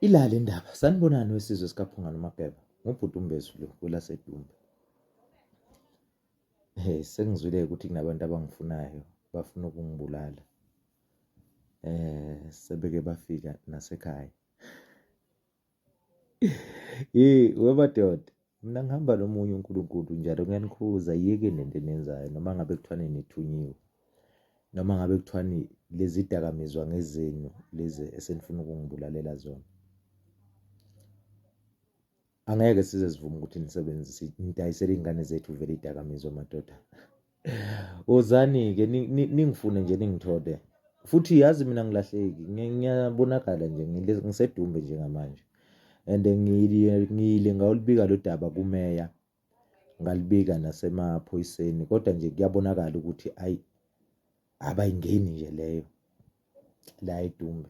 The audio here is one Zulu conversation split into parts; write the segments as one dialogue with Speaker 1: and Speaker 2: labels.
Speaker 1: Ilale indaba. Sanibonani wesizwe sikaPhunga noMageba. Ngubhuti uMbezu lo kwelaseDumbe. Hey, sengizwile ukuthi kunabantu abangifunayo bafuna ukungibulala. Sebeke bafika nasekhaya. Hey, wemadoda. Mina ngihamba nomunye uNkulunkulu njalo ngiyanikhuza yekeni lento eniyenzayo noma ngabe kuthiwa nithunyiwe noma ngabe kuthiwa lezi dakamizwa ngezenu lezi esenifuna ukungibulalela zona. Angeke size sivume ukuthi nisebenzise nidayisele iy'ngane zethu vele iy'dakamizwa madoda. Wozani-ke ningifune nje ningithole. Futhi yazi mina ngilahleki ngiyabonakala nje ngisedumbe njengamanje. And ngiyile ngawulibika lo daba kumeya ngalibika nasemaphoyiseni kodwa nje kuyabonakala ukuthi ayi abayingeni nje leyo la eDumbe.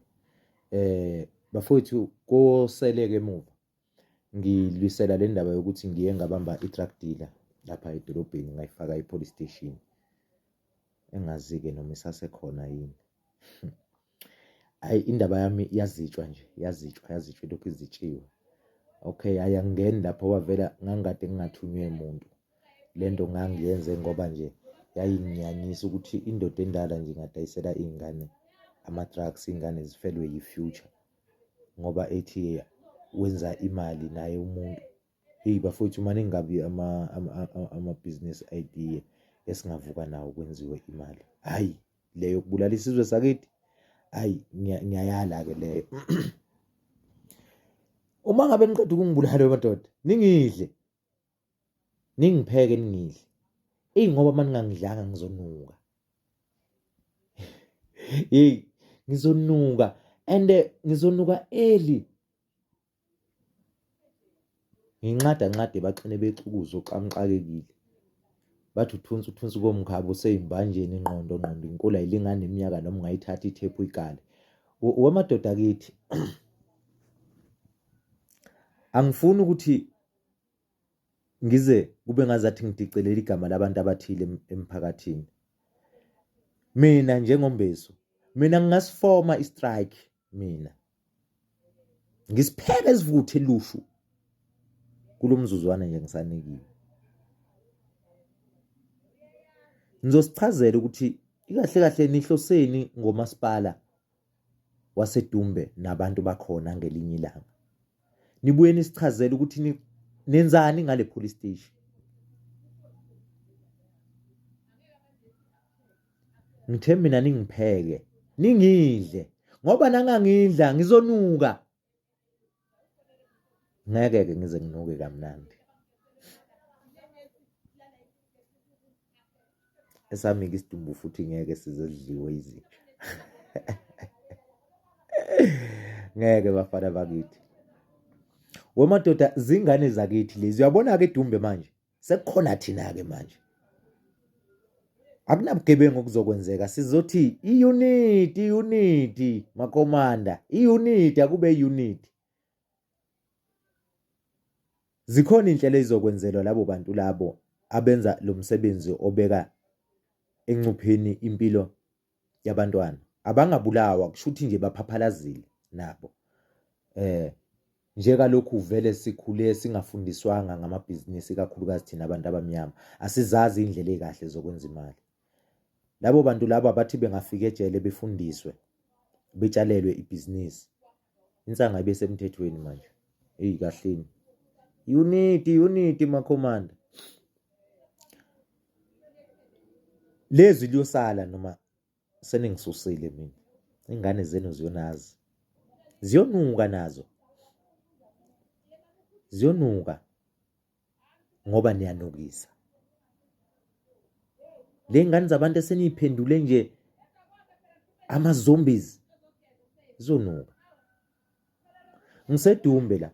Speaker 1: Bafowethu koseleke emuva ngilwisela le ndaba yokuthi ngiye ngabamba i-drug dealer lapha edolobheni ngayifaka e-police station engazi-ke noma isasekhona yini. Hhayi indaba yami yazitshwa nje yazitshwa yazitshwa ilokhu izitshiwe. Okay, hhayi angingeni lapho wavela ngangikade ngingathunywe muntu. Le nto ngangiyenze ngoba nje yayinginyanyisa ukuthi indoda endala nje ingadayisela iy'ngane ama-drugs, iy'ngane zifelwe yi-future ngoba ethi wenza imali naye umuntu. Heyi bafowethu maningi kabi ama-business idea esingavuka nawo kwenziwe imali. Hhayi leyo kubulala isizwe sakithi, hhayi ngiyayala-ke leyo. Uma ngabe niqeda ukungibulala madoda, ningidle, ningipheke ningidle. Eyi ngoba uma ningangidlanga ngizonuka. Yeyi ngizonuka and ngizonuka early. Nginxada nxade baxine bexukuza oxamxakekile. Bathi uthunsi uthunsi komkhaba useyimbanjeni ingqondo ngqondo inkula ilingana iminyaka noma ungayithatha ithephu uyikale. Wemadoda akithi angifuni ukuthi ngize kube ngazathi ngidicelela igama labantu abathile emphakathini. Mina njengoMbezu, mina ngingasifoma i-strike mina. Ngisipheke esivuthe lushu kulomzuzwana nje ngisanikiwe. Ngizosichazela ukuthi ikahle kahle nihloseni ngomasipala waseDumbe nabantu bakhona ngelinye ilanga. Nibuye nisichazele ukuthi nenzani ngale police station. Ngithe mina ningipheke, ningidle ngoba nangangidla ngizonuka. Ngeke ke ngize nginuke kamnandi. Esami-ke isidumbu futhi ngeke size sidliwe izinja. Ngeke bafana bakithi. Wemadoda zingane zakithi lezi uyabona-ke eDumbe manje. Sekukhona thina-ke manje. Akunabugebengu okuzokwenzeka sizothi i-unit i-unit makomanda i-unit akube i-unit. Zikhona iy'nhlelo ey'zokwenzelwa labo bantu labo abenza lo msebenzi obeka encupheni impilo yabantwana. Abangabulawa kusho ukuthi nje baphaphalazile nabo. Njengalokhu vele sikhule singafundiswanga ngamabhizinisi ikakhulukazi thina abantu abamnyama, asizazi iy'ndlela ey'kahle zokwenza imali. Labo bantu labo abathi bengafika ejele befundiswe, betshalelwe ibhizinisi, insanga ibe semthethweni manje. Eyi kahleni. Unity, unity makhomanda. Lezwi liyosala noma seningisusile mina. Ingane zenu ziyonazi. Ziyonuka nazo. Ziyonuka ngoba niyanukisa. Le ngane zabantu eseniyiphendule nje ama zombies zizonuka. Ngisedumbe la.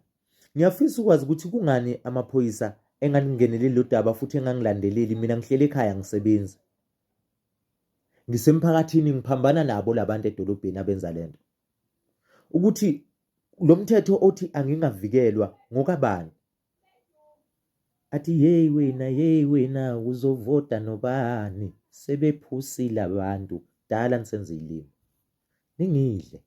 Speaker 1: Ngiyafisa ukwazi ukuthi kungani amaphoyisa engangingeneleli lo daba futhi engangilandeleli mina ngihleli ekhaya ngisebenzi. Ngisemphakathini ngiphambana nabo labantu edolobheni abenza lento. Ukuthi lo mthetho othi angingavikelwa ngokabani? Athi hey wena hey wena uzovota nobani? Sebephusile abantu dala nisenza ilimi. Ningidle.